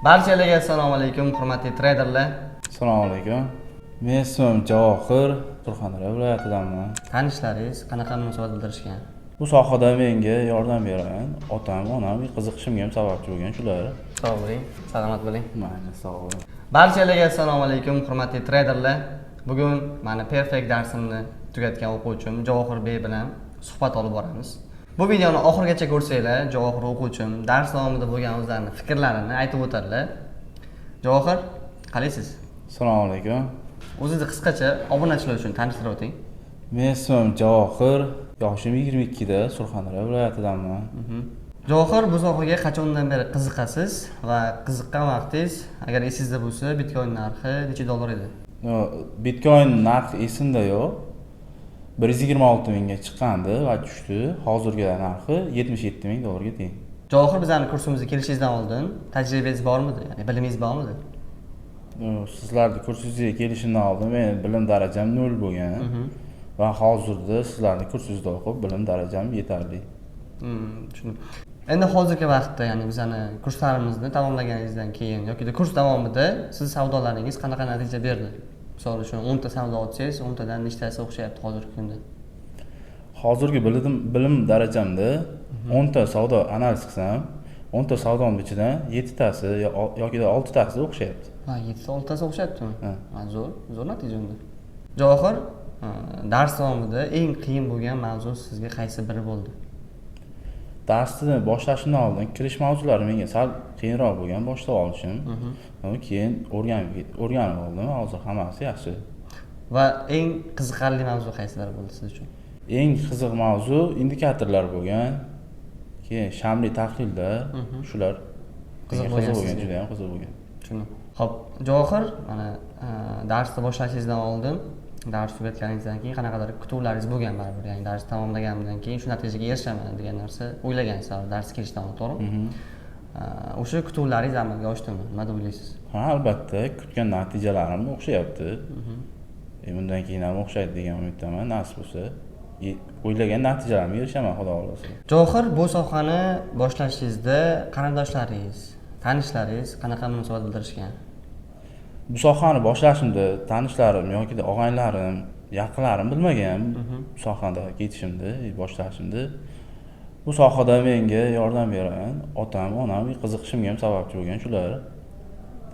Barchalarga assalomu alaykum, hurmatli treyderlar. Assalomu alaykum. Men ismim Javohir, Surxondaryo viloyatidanman. Tanishlaringiz qanaqa munosabat bildirishgan? Bu sohada menga yordam bergan otam, onam, qiziqishimga ham sababchi bo'lgan shular. Sog' bo'ling, salomat bo'ling. Mayli, sog' bo'ling. Barchalarga assalomu alaykum, hurmatli treyderlar. Bugun mani Perfect darsimni tugatgan o'quvchim Javohirbek bilan suhbat olib boramiz. Bu videoni oxirigacha ko'rsanglar, Javohir o'quvchim dars davomida bo'lgan o'zlarini fikrlarini aytib o'tadilar. Javohir, qalaysiz? Assalomu alaykum. O'zingizni qisqacha obunachilar uchun tanishtirib o'ting. Men ismim Javohir, yoshim 22 da, Surxondaryo viloyatidanman. Javohir, bu sohaga qachondan beri qiziqasiz va qiziqqan vaqtingiz, agar esingizda bo'lsa, bitcoin narxi necha dollar edi? Bitcoin narxi esimda yo'q. 126 mingga chiqqandi va tushdi. Hozirgi narxi 77 ming dollarga teng. Javohir, bizani kursimizga kelishingizdan oldin tajribangiz bormidi? Ya'ni bilimingiz bormidi? Sizlarni kursingizga kelishimdan oldin meni bilim darajam 0 bo'lgan. Va hozirda sizlarni kursingizda o'qib bilim darajam yetarli. Tushundim. Endi hozirgi vaqtda, ya'ni bizani kurslarimizni tamomlaganingizdan keyin yoki kurs davomida siz savdolaringiz qanaqa natija berdi? Misol uchun 10 ta savdo otsangiz, 10 tadan nechtasi o'xshayapti hozirgi kunda? Hozirgi bilim darajamda 10 ta savdo analiz qilsam, 10 ta savdom ichidan 7 tasi yoki 6 tasi o'xshayapti. Ha, 7 ta 6 tasi o'xshayaptimi? Ha. Ha, zo'r, zo'r natija unda. Javohir, dars davomida eng qiyin bo'lgan mavzu sizga qaysi biri bo'ldi? Darsni boshlashimdan oldin kirish mavzulari menga sal qiyinroq bo'lgan, boshlab olishim. Keyin o'rganib oldim, hozir hammasi yaxshi. Va eng qiziqarli mavzu qaysilari bo'ldi siz uchun? Eng qiziq mavzu indikatorlar bo'lgan, keyin shamli tahlillar, shular qiziq qiziq bo'lgan bo'lgan, sizga. Juda ham qiziq bo'lgan. Tushundim. Xo'p, Javohir, mana darsni boshlashingizdan oldin, dars tugatganingizdan keyin qanaqadir kutuvlaringiz bo'lgan baribir, ya'ni dars tamomlaganimdan keyin shu natijaga erishaman degan narsa o'ylagansiz dars kelishdan oldin, to'g'rimi? O'sha kutuvlaringiz amalga oshdimi? Nima deb o'ylaysiz? Ha, albatta, kutgan natijalarim o'xshayapti. Bundan keyin ham o'xshaydi degan umiddaman, nasib bo'lsa. O'ylagan natijalarimga erishaman, Xudo xohlasa. Javohir, bu sohani boshlashingizda qarindoshlaringiz, tanishlaringiz qanaqa munosabat bildirishgan? Bu sohani boshlashimda tanishlarim yoki og'aynilarim, yaqinlarim bilmagan bu sohada ketishimni, boshlashimni. Bu sohada menga yordam bergan otam, onam, qiziqishimga ham sababchi bo'lgan shular.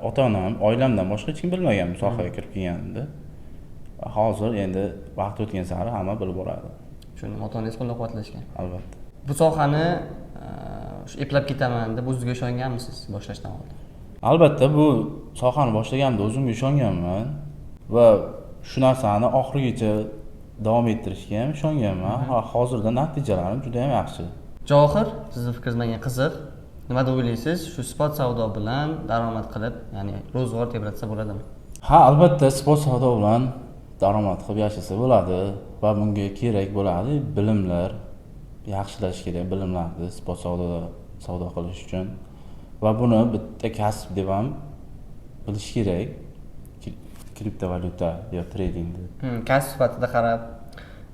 Ota-onam, oilamdan boshqa hech kim bilmagan bu sohaga kirib kelganimda. Hozir endi vaqt o'tgan sari hamma bilib boradi. Tushundim, ota-onangiz qo'llab-quvvatlashgan. Albatta. Bu sohani shu eplab ketaman deb o'zingizga ishonganmisiz boshlashdan oldin? Albatta, bu sohani boshlaganimda o'zimga ishonganman va shu narsani oxirigacha davom ettirishga ham ishonganman. Hozirda natijalarim juda ham yaxshi. Javohir, sizni fikringiz menga qiziq. Nima deb o'ylaysiz? Shu spot savdo bilan daromad qilib, ya'ni ro'zg'or tebratsa bo'ladimi? Ha, albatta, spot savdo bilan daromad qilib yashasa bo'ladi va bunga kerak bo'ladi bilimlar, yaxshilash kerak bilimlarni spot savdoda savdo qilish uchun va buni bitta kasb deb ham bilish kerak. Kriptovalyuta yo tradingni. Kasb sifatida qarab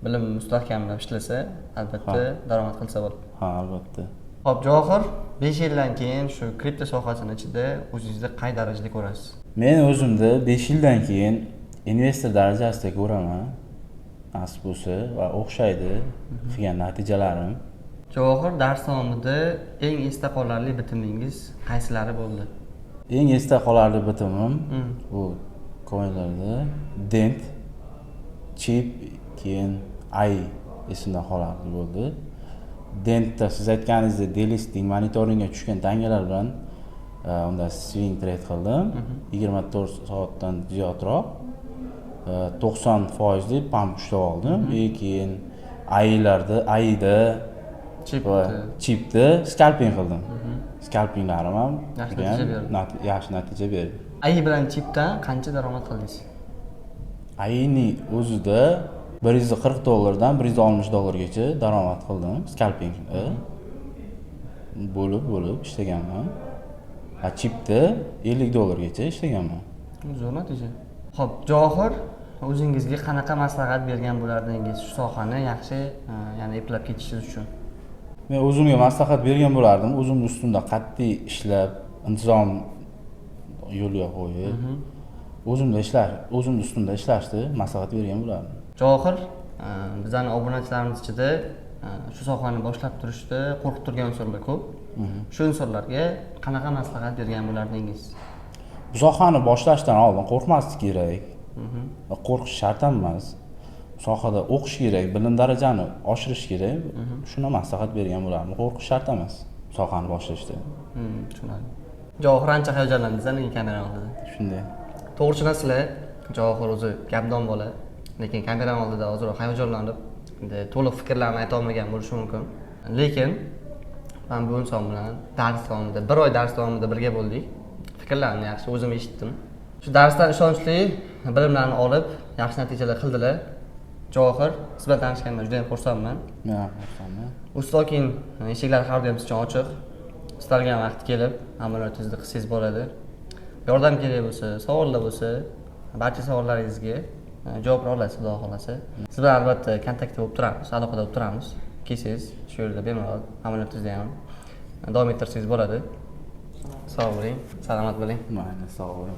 bilim mustahkamlab ishlasa, albatta daromad qilsa bo'ladi. Ha, albatta. Xo'p, Javohir, 5 yildan keyin shu kripto sohasini ichida o'zingizni qay darajada ko'rasiz? Men o'zimni 5 yildan keyin investor darajasida ko'raman. Nasib bo'lsa va o'xshaydi qilgan natijalarim. Javohir, dars davomida eng esda qolarli bitimingiz qaysilari bo'ldi? Eng esda qolarli bitimim bu coinlarda Dent, Chip, keyin AI esimda qolarli bo'ldi. Dentda siz aytganingizdek delisting monitoringga tushgan tangalar bilan unda swing trade qildim. 24 soatdan ziyodroq. 90 foizli pump ushlab oldim. И keyin AIlarda, AIda Chipni. Va chipni scalping qildim. Scalpinglarim ham yaxshi judayam natija berdi. Yaxshi natija berdi. AI bilan chipdan qancha daromad qildingiz? AIning o'zida 140 dollardan 160 dollargacha daromad qildim scalpingda. Bo'lib bo'lib ishlaganman. A chipda 50 dollargacha ishlaganman. Zo'r natija. Xo'p, Javohir, o'zingizga qanaqa maslahat bergan bo'lardingiz shu sohani yaxshi, ya'ni eplab ketishingiz uchun? Men o'zimga maslahat bergan bo'lardim, o'zimni ustimda qat'iy ishlab, intizom yo'lga qo'yib, o'zimda ishlash, o'zimni ustimda ishlashni maslahat bergan bo'lardim. Javohir, bizani obunachilarimiz ichida shu sohani boshlab turishda qo'rqib turgan insonlar ko'p. Shu insonlarga qanaqa maslahat bergan bo'lardingiz? Bu sohani boshlashdan oldin qo'rqmaslik kerak. Va qo'rqish shart ham emas. Bu sohada o'qish kerak, bilim darajani oshirish kerak. Shuni maslahat bergan bo'lardim. Qo'rqish shart emas bu sohani boshlashda. Tushunarli. Javohir ancha hayajonlandingiz lekin kamera oldida. Shunday. To'g'ri tushunasizlar, Javohir o'zi gapdon bola, lekin kamera oldida ozroq hayajonlanib, endi to'liq fikrlarini ayta olmagan bo'lishi mumkin. Lekin men bu inson bilan dars davomida, bir oy dars davomida birga bo'ldik. Fikrlarini yaxshi o'zim eshitdim. Shu darsdan ishonchli bilimlarni olib, yaxshi natijalar qildilar. Javohir, siz bilan tanishganimdan juda ham xursandman. Men ham xursandman. Ustozkin eshiklari har doim siz uchun ochiq. Istalgan vaqt kelib, amaliyotingizni qilsangiz bo'ladi. Yordam kerak bo'lsa, savollar bo'lsa, barcha savollaringizga javob olasiz, Xudo xohlasa. Siz bilan albatta kontaktda bo'lib turamiz, aloqada bo'lib turamiz. Kelsangiz, shu yerda bemalol amaliyotingizni ham davom ettirsangiz bo'ladi. Sog' bo'ling, salomat bo'ling. Mayli, sog' bo'ling.